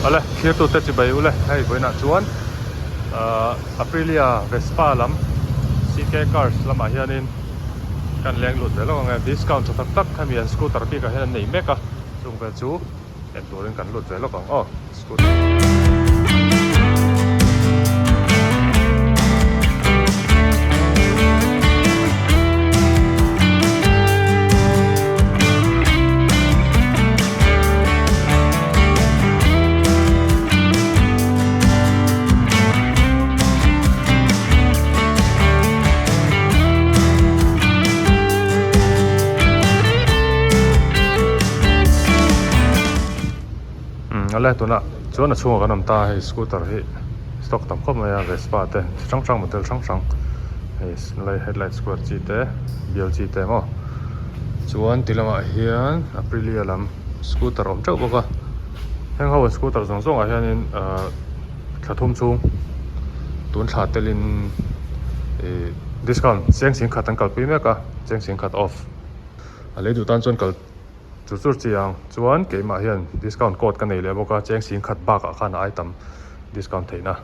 Awle thirtute chibai ule hei vawiinah chuan ahh Aprilia Vespa lam CK Cars lamah hianin kan leng lut ve lawk ang e discount tha tak tak hemi an scooter bikah hian an nei mek a chung vel chu en turin kan lut ve lawk ang aw scooter. Awle tunah chuan a chhungah kan awm ta a hei scooter hi stock tam khawp mai a vespa te chi hrang hrang model hrang hrang hei lai headlight square chi te bial chi te maw chuan ti lamah hian aprilia lam scooter awm teuh bawk a heng ho scooter zawng zawng ah hianin ahh thla thum chhung tun thla telin ih discount cheng sing khat an kalpui mek a cheng sing khat off a lei duh tan chuan kal chur chur chi ang chuan keimah hian discount code ka nei leh bawk a cheng sing khat bakah khan a item discount theihna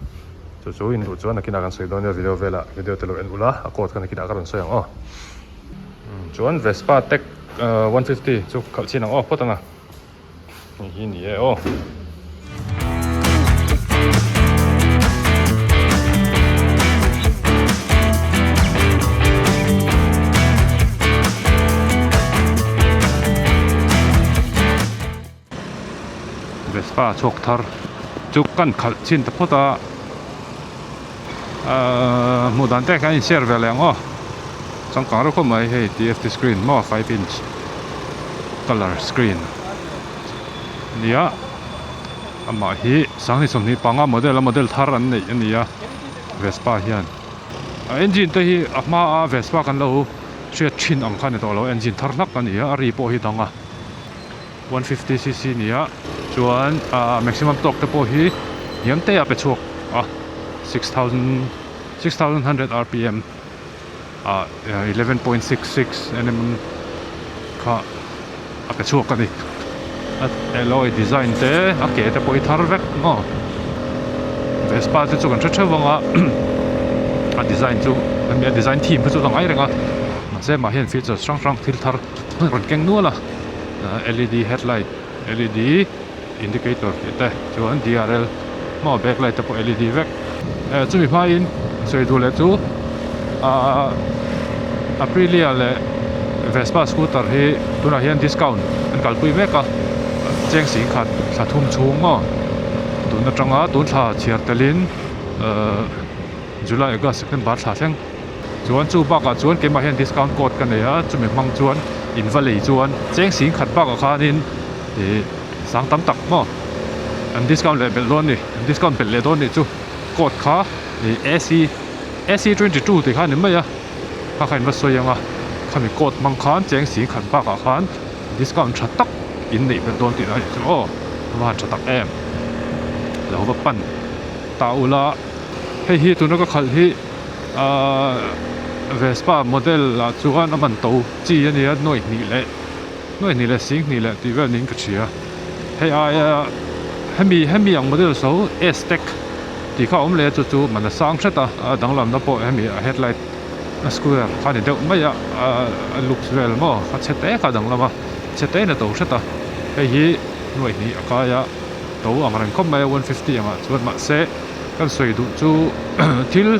chu chu in duh chuan nakinah kan sawi dawn nia video velah video te lo en ula a code kha nakinah ka rawn sawi ang aw chuan vespa tech 150 chu khalh chin ang aw phawt ang a. Hei hi ni e aw. Vespa chhuak thar chu kan khalh chin ta phawt a ahh hmuh dan te khan in share ve leh ang aw changkang reuh khawp mai hei TFT screen maw 5 inch colour screen nia amah hi sanghnih sawmhnih panga model a model thar an neih a ni a Vespa hian a engine te hi a hma a Vespa kan lo hriat thin ang kha a ni tawh lo engine thar hlak a ni a a ri pawh hi dang a 150 cc a ni a chuan ah maximum torque te pawh hi hniam te a pe chhuak a 6000 6100 rpm. Ah 11.66 nm kha a pe chhuak a ni a alloy design te a ke te pawh hi thar vek maw Vespa te chu kan hre theuh vang a a design chu hemi a design theme kha chu a ngai reng a mahse mah hian features hrang hrang thil thar rawn keng nual a led headlight led indicator tih te chuan drl maw back light te pawh led vek eh chumi hmain sawi duh leh chu ahh aprilia leh vespa scooter hi tunah hian discount an kalpui mek a cheng sing khat thla thum chhung maw tun atanga tun thla chhiar telin ahh july august september thla thleng chuan chu bakah chuan keimah hian discount code ka nei a chumi hmang chuan in va lei chuan cheng sing khat bakah khanin Ih sang tam tak maw an discount leh belh dawn a ni an discount belh leh dawn a nih chu code kha ih AC AC 22 tih kha a ni mai a kha kha in va sawi ang a khami code hmang khan cheng sing khat bakah khan discount tha tak in neih belh dawn tih na a nih chu aw a va han tha tak em lo va pan ta ula hei hi tuna ka khalh hi ahh Vespa model ah chuan a man to chi a nia nuaih hnih leh. Hnuai hnih leh sing hnih leh tih vel niin ka hria hei aia hemi hemi ang model so S-tech tih kha a awm leh a chu chu man a sang hret a a danglamna pawh hemi a headlight a square kha a ni deuh mai a a looks vel maw a chhe te kha a danglam a chhe te in a to hret a hei hi hnuai hnih a kai a to ang reng khawp mai a 150 angah chuan mahse kan sawi duh chu thil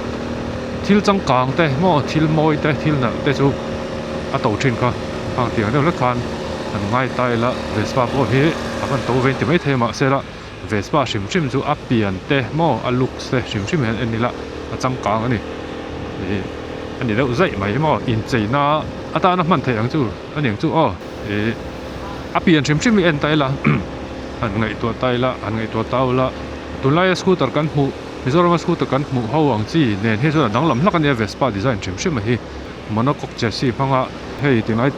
thil changkang te maw thil mawi te thil nalh te chu a to thin kha hang tiang deuh hlek khan an ngai ta ila Vespa pawh hi a van to ve inti maithei a mahse la Vespa hrim hrim chu a pian te maw a looks te hrim hrim hian en ila a changkang a ni ih a ni deuh zaih mai maw incheina atana hman theih ang chu a ni ang chu aw ih a pian hrim hrim hi en ta ila han ngaihtuah ta ila han ngaihtuah ta ula tunlaia scooter kan hmuh Mizorama scooter kan hmuh ho ang chi nen hi chuan a danglam hlak a nia Vespa design hrim hrim a hi. Monocoque chassis hmanga hei ti ngai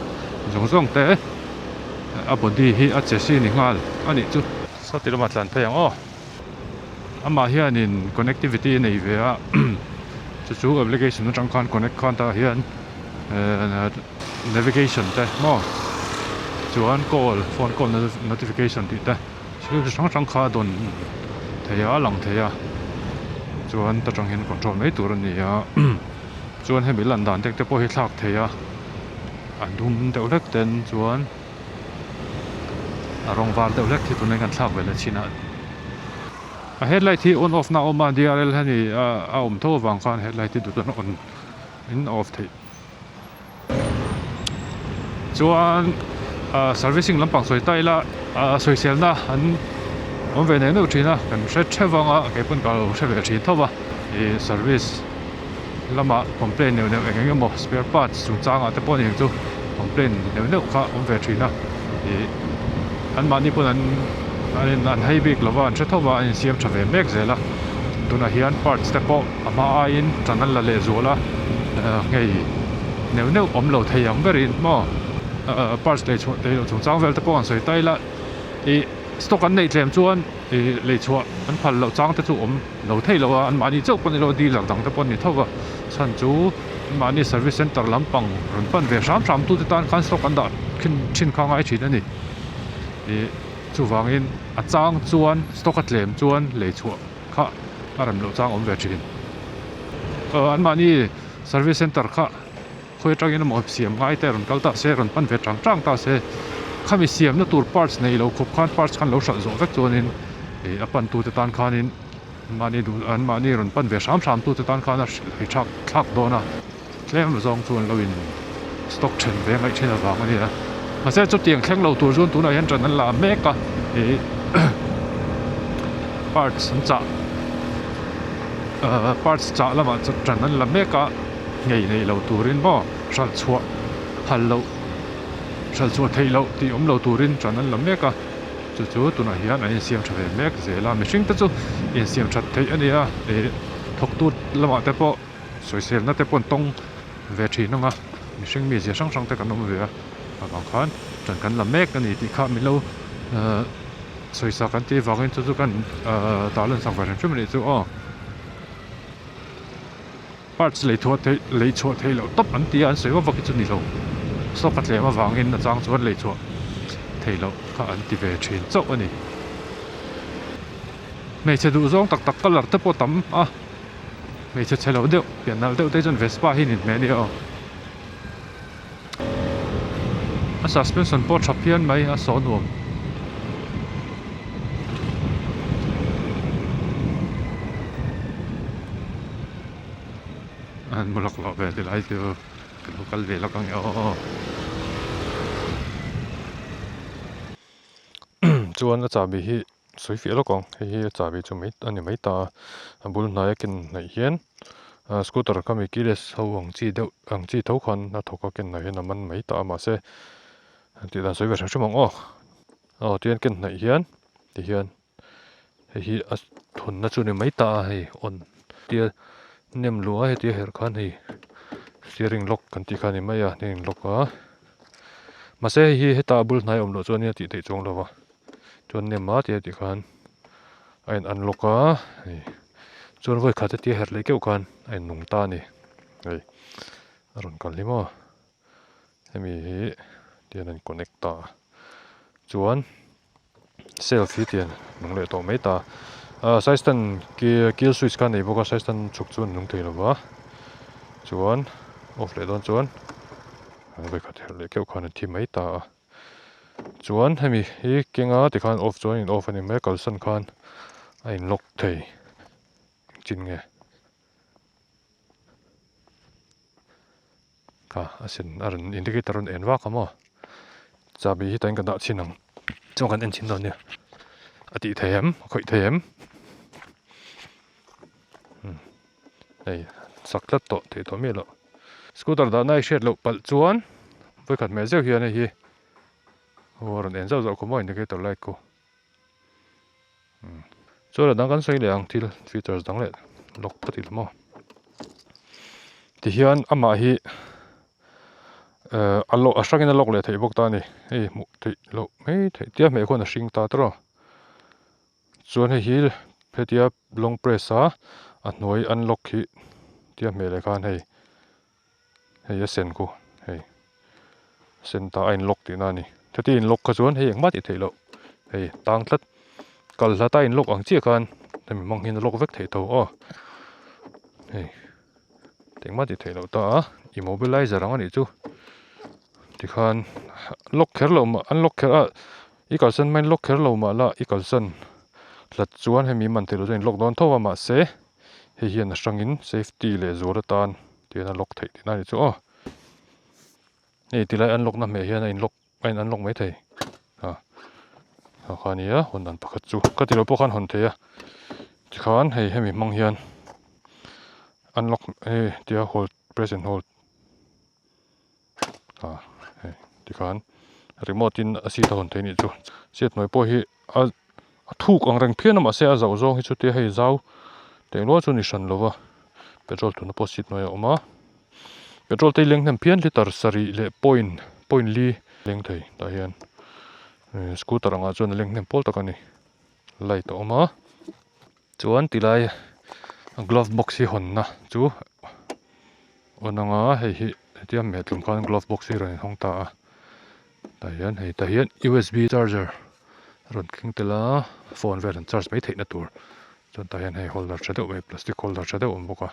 zawng zawng te a body hi a chassis ni nghal a nih chu. Sawti lamah tlan phei ang aw. Amah hianin connectivity a nei ve a chu chu application atang khan connect khan tah hian navigation te maw chuan call phone call notification tih te. Thil chi hrang hrang kha a dawn thei a a lang thei a chuan ta tang hian control mai tur a ni a chuan hemi lan dan te pawh hi thlak thei a a dum deuh hlek ten chuan a rawng var deuh hlek hi tunlai kan thlak ve leh chin a a headlight hi on off na a awm a D_R_L hemi a awm tho avang khan headlight hi duh chuan on in a off theih. Chuan ah servicing lampang sawi ta ila ah sawiselna an awm ve neuh neuh thin a kan hre theuh vang a kei pawn ka lo hre ve thin tho va ih service lamah complaint neuh neuh eng eng emaw spare parts chungchangah te pawh a ni ang chu complaint neuh neuh kha a awm ve thin a ih anmahni pawn an an in an hei bik lova an hre tho va an insiam tha ve mek zel a tunah hian parts te pawh a hma aiin tan an la leh zual a nghei neuh neuh awm lo thei ang berin maw parts lei chhuah thei loh chungchang vel te pawh an sawi ta ila ih stock an neih tlem chuan ih lei chhuah an phal loh chang te chu awm lo thei lo a anmahni chauh pawh ni lo dealer dang te pawh an ni tho va chhan chu anmahni service center lampang rawn pan ve hram hram tute tan khan stock an dah khin thin kha ngai thin a ni ih chuvangin a chang chuan stock a tlem chuan lei chhuah. kha a rem loh chang awm ve thin. Aw anmahni service center kha khawi atangin emaw siam ngai te rawn kal ta se rawn pan ve tang tang ta se khami siamna tur parts nei lo khawp khan parts khan lo hralh zawh vek chuanin ih a pan tute tan khanin anmahni duh anmahni rawn pan ve hram hram tute tan khan a hrilh thlak thlak dawn a tlem zawng chu an lo in stock then ve ngaih thin avang a nia mahse chutiang thleng lo tur chuan tunah hian ṭan an la mek a ih parts an chah ahh parts chah lamah chuan ṭan an la mek a ngei nei lo turin maw hralh chhuah phal loh hralh chhuah theih loh tih awm lo turin ṭan an la mek a chu chu tunah hian an insiam ṭha ve mek zel a mihring te chu insiam ṭhat theih a ni a ih thawktu lamah te pawh. Sawiselna te pawh an tawng ve thin ang a, mihring mizia hrang hrang te kan awm ve a, avang khan ṭan kan la mek a ni tih kha min lo ahh sawisa kan tih avangin chu chu kan ahh tarlan sak ve hrim hrim a nih chu aw. Parts lei thuah theih lei chhuah theih loh tawp an ti a, an sawi vak vak hi chu ni lo, stock a tlem avangin a chang chuan lei chhuah theih loh kha an ti ve thin chauh a ni. Hmeichhe duh zawng tak tak colour te pawh tam a. Hmeichhe chhe lo deuh pian nalh deuh te chuan Vespa hi an inhmeh a nia aw. A suspension pawh tha phian mai a saw nuam. An mu lawk lawk ve ti lai chu ka lo kal ve lawk ang e aw. Chuan a chahbi hi. Sawi fiah lawk ang, hei hi a chahbi chu mai a ni mai ta a, a bul hnaia ken hnaih hian ah scooter kha mi keyless ho ang chi deuh ang chi tho khan a thawk a ken hnaih hian a man mai ta a mahse tih dan sawi ve hrim hrim ang aw, aw tihian ken hnaih hian tihian hei hi a thunna chu a ni mai ta a hei on tia nem luh a hetia herh khan hei steering lock kan tih kha a ni mai a steering lock a mahse hei hi heta a bul hnai awm loh chuan in a tih theih chuang lo va. Chuan nem a tia tih khan a in unlock a hei chuan vawi khat hetia herh leh keuh khan a in nung ta a ni hei a rawn kal hi maw hemi hi tian a in connect ta a chuan self hi tian nung leh tawh mai ta ah side stand kill switch kha a nei bawk a side stand chhuk chu a nung thei lo va chuan off leh dawn chuan vawi khat herh leh keuh khan a thi mai ta a. Chuan hemi hi kenga tikhan off chuan in off a ni mai a kalsan khan a in lock thei engchin nge kha a sen a rawn indicator a rawn en vak a maw chahbi hi tain ka dah chhin ang chuan kan en chhin dawn nia a tih thei em a khawih thei em hei sak tlat tawh theih tawh miah loh. Scooter dahna i hriat loh palh chuan vawikhat hmel zeuh hian hei hi aw a rawn en zauh zauh khawp maw indicator light khu chuan a dang kan sawi leh ang thil features dang leh lawk ka ti lo maw tihian amah hi ehh a lock a hrangin a lock leh theih bawk ta a ni hei hmuh theih loh mai theih tia hmeh khuan a hring ta tawrh a. Chuan hei hi hetia long press a a hnuai unlock hi tia hmel ah khan hei hei a sen khu hei sen ta a in lock tihna a ni heti in lock kha chuan hei engmah tih theih loh hei tang tlat. Kal hlat a in lock ang chiah khan hemi hmang hian a lock vek theih tho aw hei engmah tih theih loh ta a immobilizer ang a nih chu tikhan lock kher loh mah an lock kher a i kalsan hmain lock kher lo mah la i kalsan hlat chuan hemi man theih loh chuan in lock dawn tho a mahse hei hian a hrangin safety leh zual atan tihian a lock theih tihna a nih chu aw hei tilai an lock na hmeh hian a in lock. A in unlock mai thei a a kha nia hawn dan pakhat chu ka tilo pawh khan hawn thei a tikhan hei hemi hmang hian unlock hei tia hold press and hold a hei tikhan remote in a seat a hawn thei anih chu seat hnuai pawh hi a a thuk ang reng phian a mahse a zauh zawng hi chutia hei zau teh luai chu a ni hran lo va petrol tuna pawh seat hnuaiah a awm a. Petrol te hi leng hnem phian litre sarih leh point point li leng thei tah hian scooter angah chuan a leng hnem pawl tak a ni light a awm a chuan tilai glove box hi hawnna chu awn anga hei hi hetia hmeh tlum khan glove box hi rawn inhawng ta a tah hian hei tah hian U_S_B charger a rawn keng tel a phone vel an charge mai theihna tur chuan tah hian hei holder tha deuh mai plastic holder tha deuh a awm bawk a.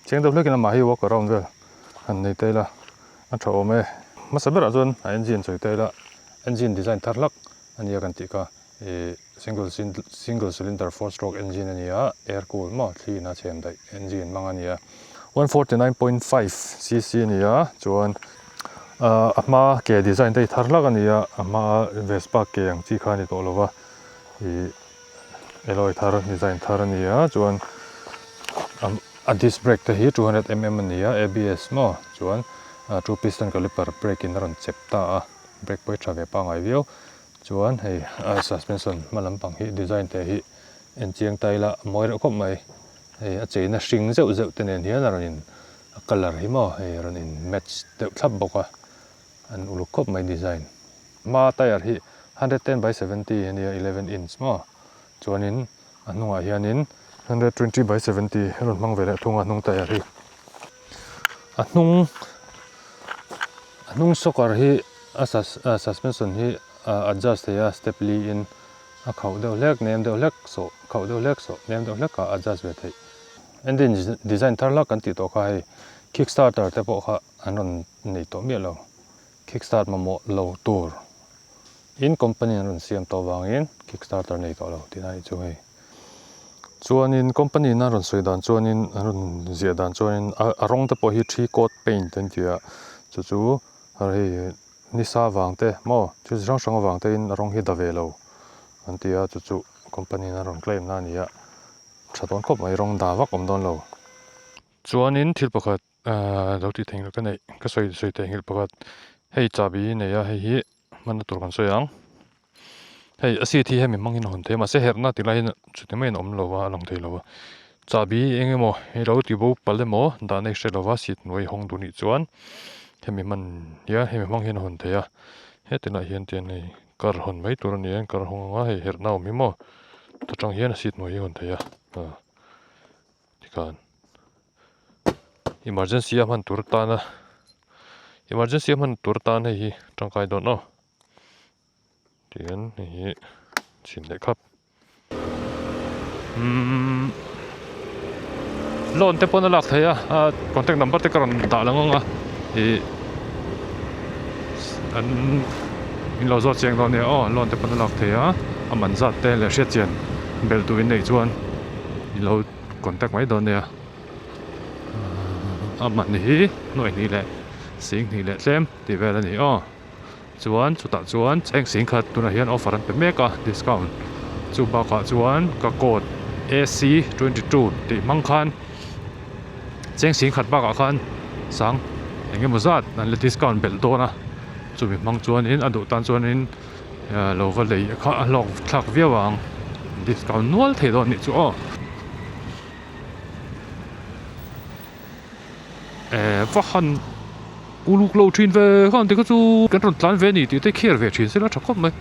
Chiang deuh hlekin amah hi walk around vel han nei ta ila a tha awm e. Hmasa berah chuan a engine sawi ta ila engine design thar hlak a nia kan tih kha ih single single cylinder four stroke engine a ni a air cool maw thli in a chhem daih engine hmang a ni a 149.5 cc a ni a chuan ah a hma ke design te hi thar hlak a ni a a hma Vespa ke ang chi kha a ni tawh lo va ih. Alloy thar design thar a ni a chuan a disc brake te hi 200 mm a ni a abs maw chuan two piston caliper brake in a rawn chep ta a brake pawh hi tha ve pangngai viau chuan hei a suspension hma lampang hi design te hi en chiang ta ila a mawi reuh khawp mai hei a cheina hring zeuh zeuh te nen hian a rawn in a colour hi maw hei a rawn in match deuh thlap bawk a an uluk khawp mai design. Hma tyre hi 110 by 70 a nia 11 inch maw chuanin a hnungah hianin 120 by 70 a rawn hmang ve leh thung a hnung tyre hi a hnung a hnung soccer hi a suspension hi a adjust thei a step li in a khauh deuh hlek nem deuh hlek sawh khauh deuh hlek sawh nem deuh hlek ah adjust ve theih engine design thar hlak kan tih tawh kha hei kick starter te pawh kha an rawn nei tawh miah lo. Kickstart mamawh lo tur in company an rawn siam tawh vangin kickstarter nei tawh lo tih na nih chu hei. Chuanin company in a rawn sawi dan chuanin an rawn ziah dan chuanin a rawng te pawh hi three coat paint an ti a chu chu hei nisa vang te maw thil chi hrang hrang avang te in a rawng hi da ve lo an ti a chu chu company in a rawn claim na a ni a tha dawn khawp mai rawng da vak awm dawn lo. Chuanin thil pakhat Ahh lo tih theih ka neih ka sawi sawi theih nghilh pakhat hei chahbi nei a hei hi hmanna tur kan sawi ang hei a seat hi hemi hmang hian a hawn thei a mahse herhna tih lai hian chuti maiin a awm lo a a lang thei lo a chahbi eng emaw hei lo ti bo palh emaw dahna i hre lo va seat hnuai hawng duh nih chuan hemi hman hian hemi hmang hian a hawn thei a heti lai hian tian hei car hawn mai tur a ni a car hawng anga hei herhna a awm hi maw ta tang hian a seat hnuai hi a hawn thei a ah. Tikhan emergency a hman tur tana emergency a hman tur tan hei hi tangkai dawn aw tihian hei hi chhin leh khap umm loan te pawn a lak theih a a contact number te ka rawn dah lang ang a ih an in lo zawt chiang dawn nia aw loan te pawn a lak theih a a man zat te leh hriat chian belh duh in neih chuan. I lo contact mai dawn nia a man hi nuaih hnih leh sing hnih leh tlem tih vel a ni aw chuan chutah chuan cheng sing khat tunah hian offer an pe mek a discount chu bakah chuan ka code A_C 22 tih hmang khan cheng sing khat bakah khan sang eng emaw zat an la discount belh dawn a chumi hmang chuanin a duh tan chuanin. Lo va lei kha a hlawk thlak viau ang discount nual thei dawn nih chu aw. Eh va han uluk lo thin ve khan tikha chu kan rawn tlan ve a ni tih te kher ve thin sela tha khawp mai.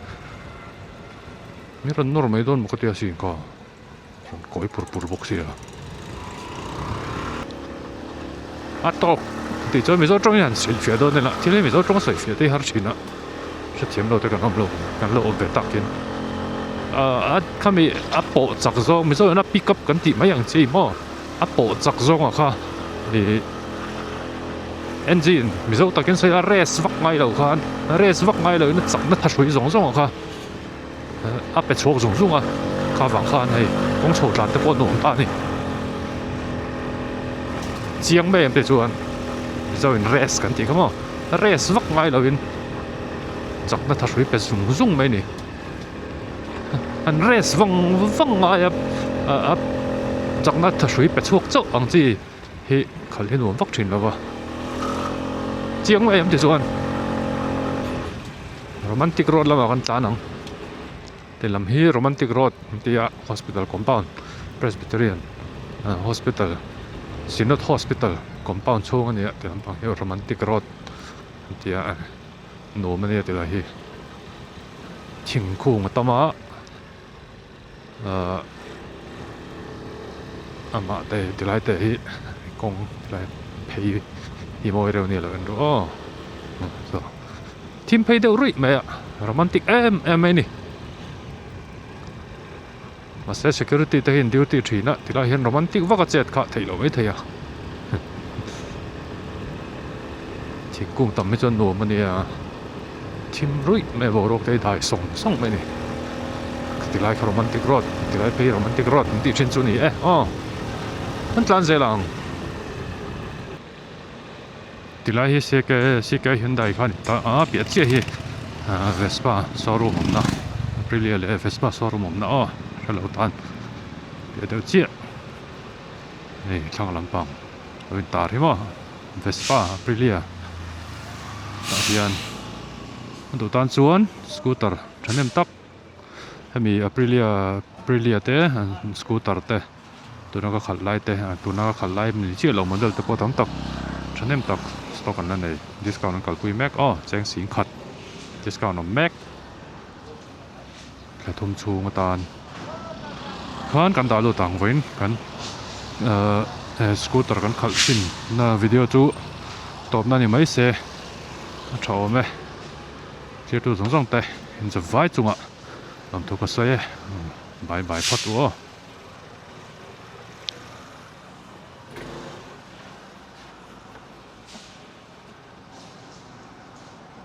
Min rawn nawr mai dawn maw ka tia sin kha rawn kawi pur pur bawk sia. A tawp tih chuan Mizo tawngin han sawifiah dawn ila thil hi Mizo tawng sawifiah te hi har thin a. Hrethiam lo te kan awm lo kan lo awm ve tak in. A khami a pawh chak zawng mizo in a pick up kan tih mai ang chi maw a pawh chak zawng ah kha ih engine mizo takin sawi a race vak ngai lo khan race vak ngai lo in a chakna thahrui zawng zawng ah kha a pe chhuak zung zung a kha vang khan hei kawng chho tlan te pawh nuam ta a ni chiang mai em te chuan mizo in race kan tih kha maw race vak ngai lo in chakna thahrui pe zung zung mai a ni. An rest vang vang ngai a a chakna thahrui pe chhuak chauh ang chi hi khalh hi nuam vak thin lo va chiang mai em ti chuan romantic road lamah kan tlan ang ti lam hi romantic road an ti a hospital compound presbyterian hospital synod hospital compound chhung a ni a ti lampang hi romantic road an ti a. Nuam a nia tilai hi thingkung a tam a ahh amah te tilai te hi kawng tilai phei hi mawi reuh a nia lo en rawh aw saw thim phei deuh ruih mai a romantic em em mai a ni mahse security te hian duty thin a tilai hian romantic vak a chet kha theih loh maithei a thingkung tam hi chuan nuam a nia thim ruih mai a boruak te hi dai sawng sawng mai a ni tilai kha romantic road tilai phei romantic road an tih thin chu a ni e aw an tlan zel ang tilai hi C K C K Hyundai kha a ni ta a piah chiah hi ahh Vespa showroom awmna Aprilia leh Vespa showroom awmna aw hrelo tan piah deuh chiah. Hei thlang lampang lo in tar hi maw Vespa Aprilia tah hian a duh tan chuan scooter thahnem tak hemi Aprilia Aprilia te scooter te tuna ka khalh lai te tuna ka khalh lai ni chiah lo model te pawh tam tak thahnem tak stock an la nei discount an kalpui mek aw cheng singkhat discount awm mek. Thla thum chhung atan khan kan dah lut ang vawiin kan ahh scooter kan khalh thin na video chu tawpna ni mai se a tha awm e thirtu zawng zawng te inzawp vai chungah lawmthu ka sawi e bye bye phawt u aw.